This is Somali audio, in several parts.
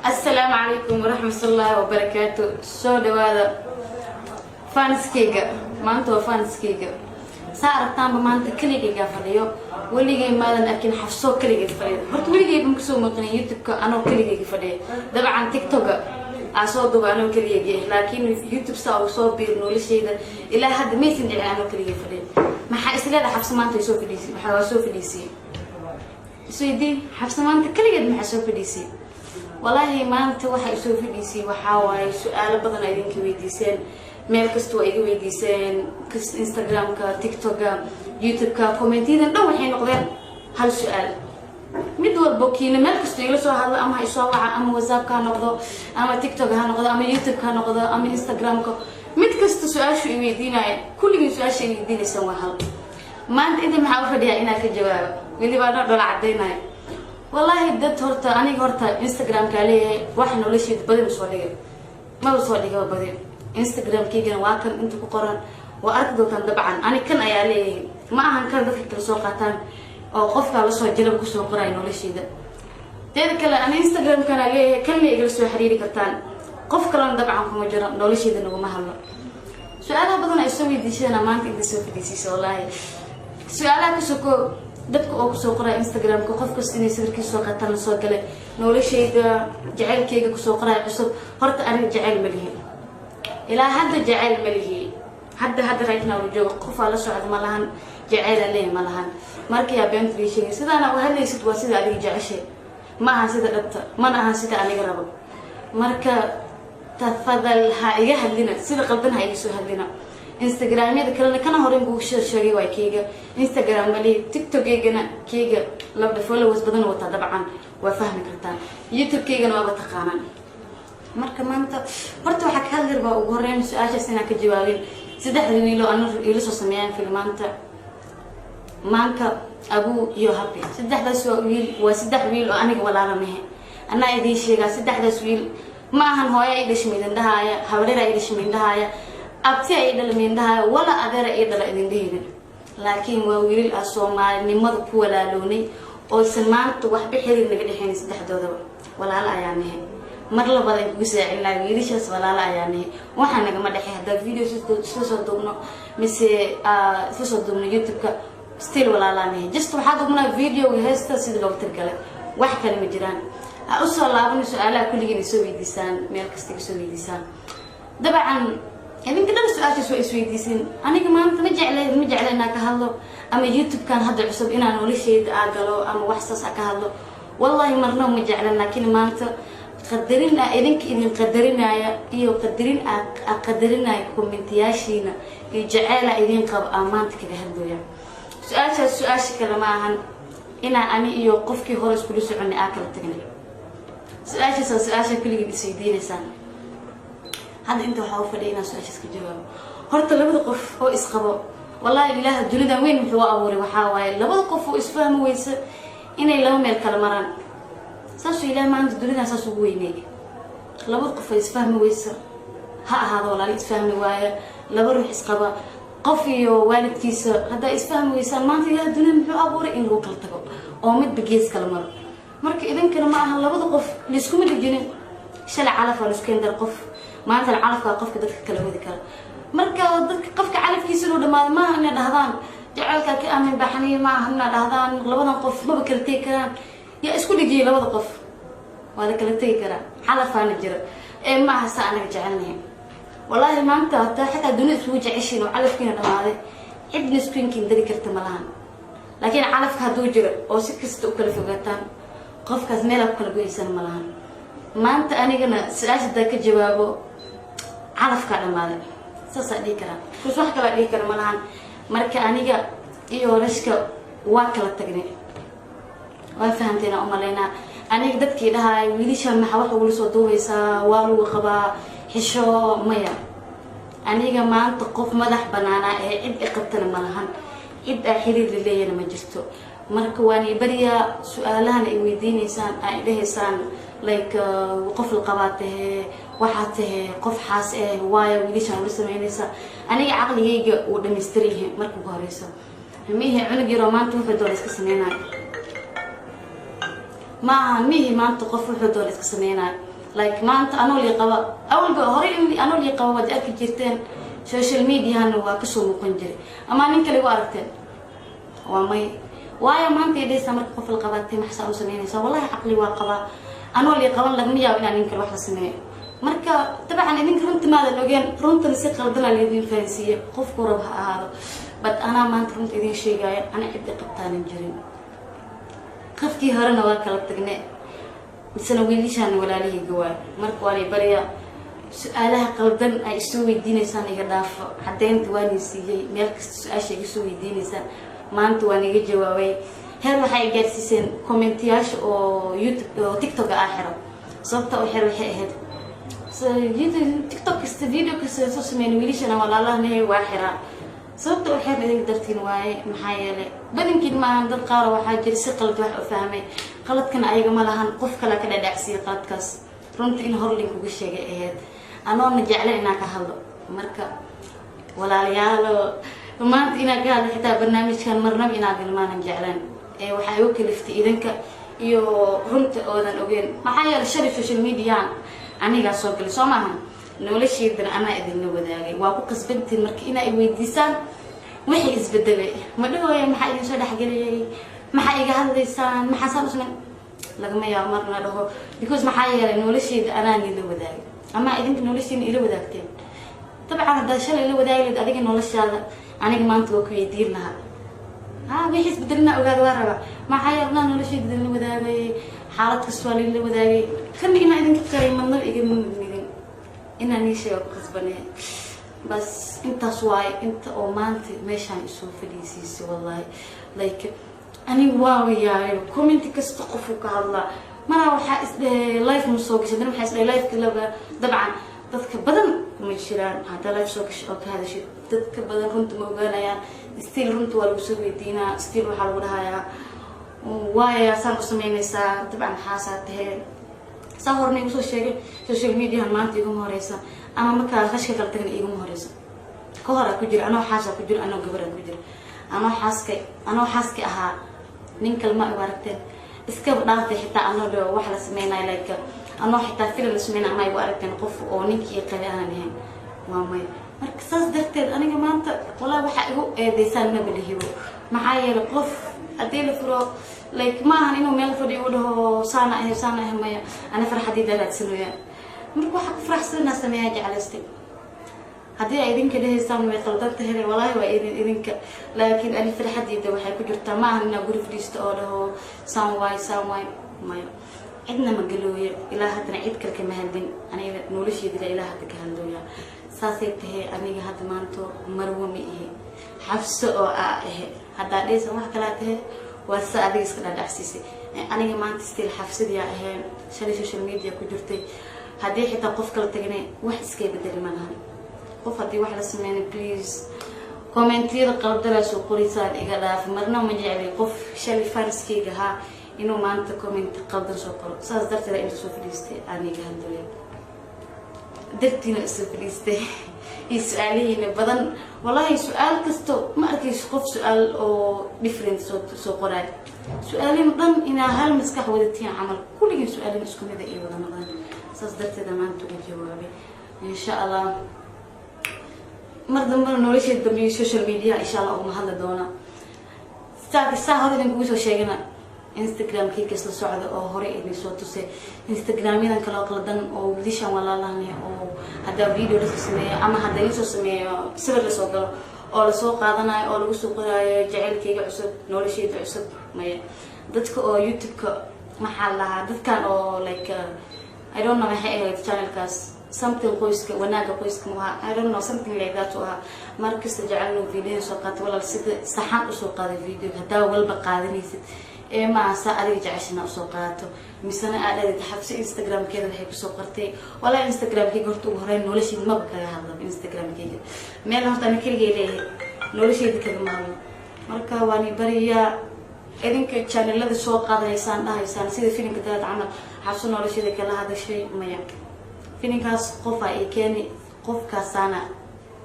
Asalaamu calaykum waraxmatullaahi wabarakaatu. Soo dhawaada fanskeyga. Maanta waa fanskeyga. Saa aragtaanba, maanta keligaygaa fadhiyo. Weligay maadan arkin Xafsoo keligeed fadhiyo. Horta weligayba makasoo maqlin YouTube-ka anoo keligayga fadhiya. Dabcan TikToka aa soo duuba anoo keligayga, laakiin YouTube saa uu soo biir noloshayda ilaa hadda maysan dhicin anoo keligay fadhiya. Maxaa isleeda Xafso maanta way soo fadhiisay? Waxaa waa soo fadhiisiyey, isweydii, Xafso maanta keligeed maxaa soo fadhiisay? Walaahi maanta waxa isoo fadhiisay waxaa waaye su-aalo badan a idinka weydiiseen. Meel kasta waa iga weydiiseen, Instagramka, TikToka, YouTube-ka, commentyadan dhan waxay noqdeen hal su-aal. Mid walbo kiina meel kasta igala soo hadlo, ama ha isoo waca, ama WhatsAppka ha noqdo, ama TikTok ha noqdo, ama YouTube ha noqdo, ama Instagramka, mid kasta su-aashu i weydiinaya. Kulligiin su-aasha i weydiinaysaan waa hal. Maanta inta maxaa u fadhiyaa? Inaa ka jawaabo, weliba anoo dhola cadaynayo. Wallaahi dad horta aniga horta Instagramkaa leeyahay, wax nolosheeda badi ma soo dhigay, maba soo dhigaba badi. Instagramkaygana waa kan inta ku qoran, waa arki doontaan. Dabcan ani kan ayaa leeyahay, ma ahan kan dadka kale soo qaataan oo qofkaa lasoo jalab kusoo qoraya nolosheeda. Teeda kale, ani Instagramkana leeyahay, kanna igala soo xiriiri kartaan. Qof kalena dabcan kuma jiro, nolosheeda naguma hadlo. Su-aalaha badan ay soo weydiishadana maanta inta soo fadhiisiisa, wallaahi su-aalaha ka soko dadka oo kusoo qoraya Instagramka, qof kasta inay sawirkiisa soo qaataan lasoo galay, noloshayda jaceylkeyga kusoo qoraya cusub. Horta aniga jaceyl ma lihi, ilaa hadda jaceyl ma lihi. Hadda right now jooga qofaa la socda ma lahan, jaceyla leeyahy ma lahan. Markayaa beenta lii sheegay, sidaana u hadlaysid waa sida adiga jeceshay, ma ahan sida dhabta, mana ahan sida aniga rabo. Marka tafadal, ha iga hadlina sida qaldan, ha iga soo hadlina. Instagramyada kalena kana horen kuu sheegay waa keyga. Instagram mali, TikTokaygana keyga labda followers badan wataa, dabcan waa fahmi kartaan. YouTube-kaygana waaba taqaanaan. Marka maanta horta waxaa ka hadli rabaa ugu horeyn su-aashaas inaan ka jawaabin saddexda wiilo ana iila soo sameeyaan filmaanta, Maanka, Abuu iyo Happy. Saddexdaas waa wiil, waa saddex wiil oo aniga walaala mahe. Anaa idiin sheegaa, saddexdaas wiil ma ahan hooya i dhashay idin dhahaaya, habareera i dhashay idin dhahaaya, abti ay dhala idin dhahaaya, wala adeera ii dhala idin dhehaynin, laakiin waa wiilal ah Soomaalinimada ku walaaloonay oosan maanta waxba xiriir naga dhexayn. Saddexdoodaba walaalo ayaa nahay. Mar labaad aan kugu saacinlaa, wiilashaas walaalo ayaa nahay, waxaa nagama dhexay. Haddaa video isla soo duubno mise isla soo duubno YouTube-ka, still walaalaa nahay. Just waxaa duubnaa videoga heesta sidii loogu talagalay, wax kale ma jiraan. Ha usoo laabano su-aalaha kulligiin isoo weydiisaan, meel kasta iga soo weydiisaan. Dabcan idinka dhan su-aashaas waa isweydiisin. Aniga maanta ma jecle inaan ka hadlo ama YouTube-kan hadda cusub inaan nolosheyda aa galo ama wax saas a ka hadlo. Wallahi marna ma jeclan, laakiin maanta qadarin a idinka idin qadarinaya iyo qadarin a qadarinaya commentiyaashiina iyo jaceyla idin qabo aa maanta kaga hadlooya su-aashaas. Su-aasha kale ma ahan inaa ani iyo qofkii hore iskula soconay aa kala tagnay. Su-aashaas waa su-aasha kulligiin isweydiinaysaan. Hadda inta waxaa u fadhiya inaan su-aashaas ka jawaabo. Horta labada qof oo isqabo, wallahi Ilaah dunidan weyn muxuu u abuuray? Waxaa waaye labada qof oo isfahmi weysa inay laba meel kala maraan. Saasuu Ilaah maanta dunidan saas ugu weynay. Labada qof oo isfahmi weysa, ha ahaado walaali isfahmi waaya, laba ruux isqaba, qof iyo waalidkiisa, haddaa isfahmi weysaan, maanta Ilaah dunida muxuu abuuray? In lagu kala tago oo midba gees kala maro. Marka idinkana ma aha labada qof layskuma dhijinin. Shalay calafaa laisku keeni dara qof, maantana calafkaa qofka dadka kala wadi kara. Marka dadka qofka calafkiisa inuu dhamaado maaha inay dhahdaan jaceylkaa ka aamin baxniy, maaha inay dhahdaan labadan qof maba kala tegi karaan. Yaa isku dhigiyay labada qof? Waa la kala tegi karaa, xalafaana jira ee ma aha saa anaga jecelnahay. Wallaahi maanta hataa xataa dunida isugu jeceshiin oo calafkiina dhamaaday, cidna isku inkiin dari karta ma lahan. Laakiin calafka hadduu jiro oo si kasta u kala fogaataan, qofkaas meelaa ku kala goysan ma lahan. Maanta anigana su-aasha hadaa ka jawaabo, calafkaa dhamaaday saasaa dhihi karaa, kus wax kalaa dhihi kara ma lahan. Marka aniga iyo Rashka waa kala tagnay, waa fahamteena umalaynaa. Aniga dadkii dhahaay wiilashan maxaa wax ugula soo duubaysaa, waa lagu qabaa, xisho, maya. Aniga maanta qof madax banaanaa ee cid i qabtana ma lahan, cid aa xiriir la leeyana ma jirto. Marka waan i baryaa, su-aalahana ay weydiineysaan, aa i dhahaysaan like qof la qabaa tahee, waxaa tahee qof xaas eh, waayo wiilashaan ula sameynaysaa? Aniga caqligayga uu dhamaystiran yahay. Marka ugu horeyso, miihe cunug yaroo maanta wuxuu doona iska sameynayo. Ma aha mihi maanta qof wuxuu doona iska sameynayo. Like maanta anoo lii qaba, awalba horey anoo lii qaba waad arki jirteen, social mediahana waa kasoo muuqan jiray. Ama nin kale igu aragteen? Waa may. Waayo maanta idhaysaa marka qof la qabatay, maxsaa u sameynaysaa? Wallahi caqli waa qabaa. Anoo lii qaban lagama yaabo inaan nin kale wax la sameeyo. Marka dabcan idinka runta maadan ogeen, runtana si qaldana laidin fahansiiye. Qofku rab ha ahaado, but anaa maanta runta idin sheegaayo. Ana ciddi qabtaanan jirin, qofkii horena waa kala tagne, misena wiilashaan walaalihayga waay. Marka waa lay baryaa, su-aalaha qaldan ay isoo weydiineysaan iga dhaafo. Caddeynta waani siiyey. Meel kasta su-aasha iga soo weydiineysaan maanta waan iga jawaabay. Heer waxay gaarsiiseen commentiyaasha oo YouTube oo TikTok ah xiro. Sababta u xiro waxay ahayd TikTok kasta, video kasta soo sameyn wiilashana walaalahana waa xiraa. Sababta u xirna idinka dartiin waaye. Maxaa yeelay badankiin maahan, dad qaar waxaa jira si qalad wax u fahmay. Qaladkana ayaga ma lahan, qof kale ka dhadhacsiiyay qaladkaas. Runta in hor linkuga sheegay ahayd, anoona jeclan inaan ka hadlo. Marka walaalayaalo, maanta inaan ka hadlo xitaa barnaamijkan marnaba inaan galmaanan jeclan ee waxaa igu kaliftay idinka iyo runta oodan ogeen. Maxaa yeelay shalay social mediahan anigaa soo galay, soo maahan? Nolosheydana anaa idinla wadaagay. Waa ku qasbantiin marka inaa i weydiisaan wixii isbedelay. Ma dhahooya maxaa idin soo dhexgeliyay, maxaa iga hadlaysaan, maxaa saan usman? Lagama yaabo marna dhaho, because maxaa yeelay nolosheyda anaa nila wadaagay ama idinka noloshiina ila wadaagteen. Dabcan haddaad shalay ila wadaagi lahayd adiga noloshaada, aniga maanta waa ku weydiin lahaa. Ha, wixii isbedelina ogaada waa rabaa. Maxaa yeele anaa nolosheyda idinla wadaagay, xaalad kasta waa laila wadaagay. Kana inaa idinka qaray madnaba igama mudnidin inaan ii sheega ku qasbanee. Bas intaas waaye inta oo maanta meeshaan isoo fadhiisiisay. Wallahi, like, aniga waaba yaabay commenti kasta qofuu ka hadlaa. Maraa waxaa isdhehe live ma soo gashay, dana waxaa isdhehe liveka laba. Dabcan dadka badan kuma jiraan. Haddaa live soo gashay oo ka hadashid, dadka badan runta ma ogaanayaan. Still runta waa lagu soo weydiinaa, still waxaa lagu dhahayaa, waaya saan u sameynaysaa? Dabcan maxaasaa tahee? Saa horena igu soo sheegay, social mediahan maanta iguma horeysa, ama markaa rashka kala tagana iguma horeysa. Ka horaa ku jira, anoo xaasaa ku jira, anoo gabaraa ku jira, anoo xaaska ahaa. Nin kale ma igu aragteen, iskaba dhaaftay. Xitaa anoo dho wax la sameynayo, like anoo xitaa filim la sameynayo, ama igu aragteen qof oo ninkii qabay aanan ahayn? Waa may. Marka saas darteed aniga maanta walaa waxaa igu eedeysaan maba lihibo. Maxaa yeelay qof haddii la furo, like, maahan inuu meel fadhiyo u dhaho saana ahay, saana ahay. Maya, ana farxadiyda raadsanaya. Marka waxaa ku faraxsanaa sameeyaa jeclaystay. Haddii ay idinka dhahaysaan way qaldan tahay, walaahi waa idinka, laakiin ani farxadiyda waxay ku jirtaa ma ahan inaa guri fadhiisto oo dhaho saan waay, saan waay. Maya, cidna ma galooyo. Ilaa haddana cid kale kama hadlin. Aniga nolosheedila ilaa hadda ka hadlooya. Saasay tahay. Aniga hadda maanto marwo ma ihi, Xafso oo aa ahe. Haddaa dhehaysan wax kalaa tahay, waa sa adiga iska dhadhacsiisay. Aniga maanta still Xafsadiyaa aheen shalay social media ku jirtay. Haddii xitaa qof kala tagnay, wax iskay bedeli ma lahan. Qof haddii wax la sameynay, please, commentiyada qaldanaa soo qoraysaan iga dhaaf. Marna ma jecli qof shalay fanskeyga ahaa inuu maanta comment qaldan soo qoro. Saas darteed inta soo fadhiistay aan iga hadlaya, dartiina isoo fadhiistay iyo su-aalihiina badan. Wallahi su-aal kasto ma arkayso qof su-aal oo different soo qoraayo. Su-aalin dhan inaa hal maskax wadatiin camal, kulligii su-aalin isku mida iyo wada noqdaan. Saas darteeda maanta uga jawaabay. Insha Allah mar dambena nolosheeda dambe social media insha Allah uguma hadli doona. Saa hore idin kugu soo sheegana, Instagramkii kasla socda oo hore idin soo tusay, Instagramyadan kaloo qaldan oo wiilashan walaalahne oo haddaa video lasoo sameeyo ama hadda lasoo sameeyo sawir lasoo galo oo lasoo qaadanayo oo lagu soo qoraayo jaceylkayga cusub, nolosheyda cusub, maya. Dadka oo YouTube-ka, maxaa la lahaa, dadkan oo like, I don't know, maxay ahayd channelkaas, something qoyska, wanaaga qoyska mu ahaa, I don't know, something like that u ahaa. Mar kasta jecelnu video soo qaata. Walaal, sida saxan usoo qaaday video haddaa walba qaadanaysid ee maaha saa adiga jeceshana usoo qaadato, misena aad dhadid Xabsi Instagramkeeda waxay kusoo qortay. Walaa Instagramkeyga horta ugu horeyn nolosheyda maba kaga hadlaba. Instagramkeyga meel horta ana keligay leeyahay, nolosheyda kagama hadlo. Marka waani bariyaa idinka channelada soo qaadanaysaan, dhahaysaan sida filimka dalaad camal Xabso nolosheeda kala hadashay, maya. Filimkaas qofaa ii keeni, qofkaasaana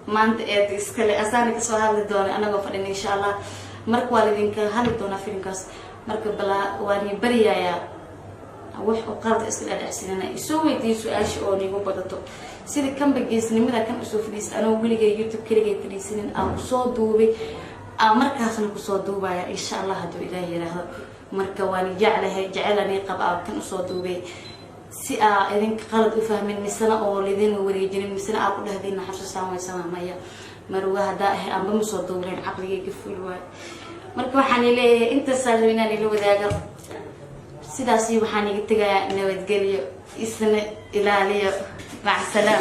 maanta eed iskale, asaana kasoo hadli doona anagoo fadhina insha Allah. Marka waa laidinka hadli doonaa filimkaas. Marka balaa waani baryayaa. Wax oo qalad iska dhadhacsinana isoo weydiiyo su-aasha oo nigu badato. Sida kanba geesnimada kan usoo fadhiista, anoo weligay YouTube keligay fadhiisanin, aan kusoo duubay, aan markaasna kusoo duubaya, insha Allah, hadduu Ilaah yiraahdo. Marka waan jeclahay, jecelani qab aa kan usoo duubay si aa idinka qalad u fahmin, misena oo lidin wareejinin, misena aa ku dhahdin xabsasaan waysama. Maya, maruga haddaa ahay anba ma soo duubleen, caqligayga fuul waayo. Marka waxaan leeyahay intaasaa raba inaan ila wadaago. Sidaasi waxaan iga tegayaa nabadgelyo, isna ilaaliyo. Macsalaam.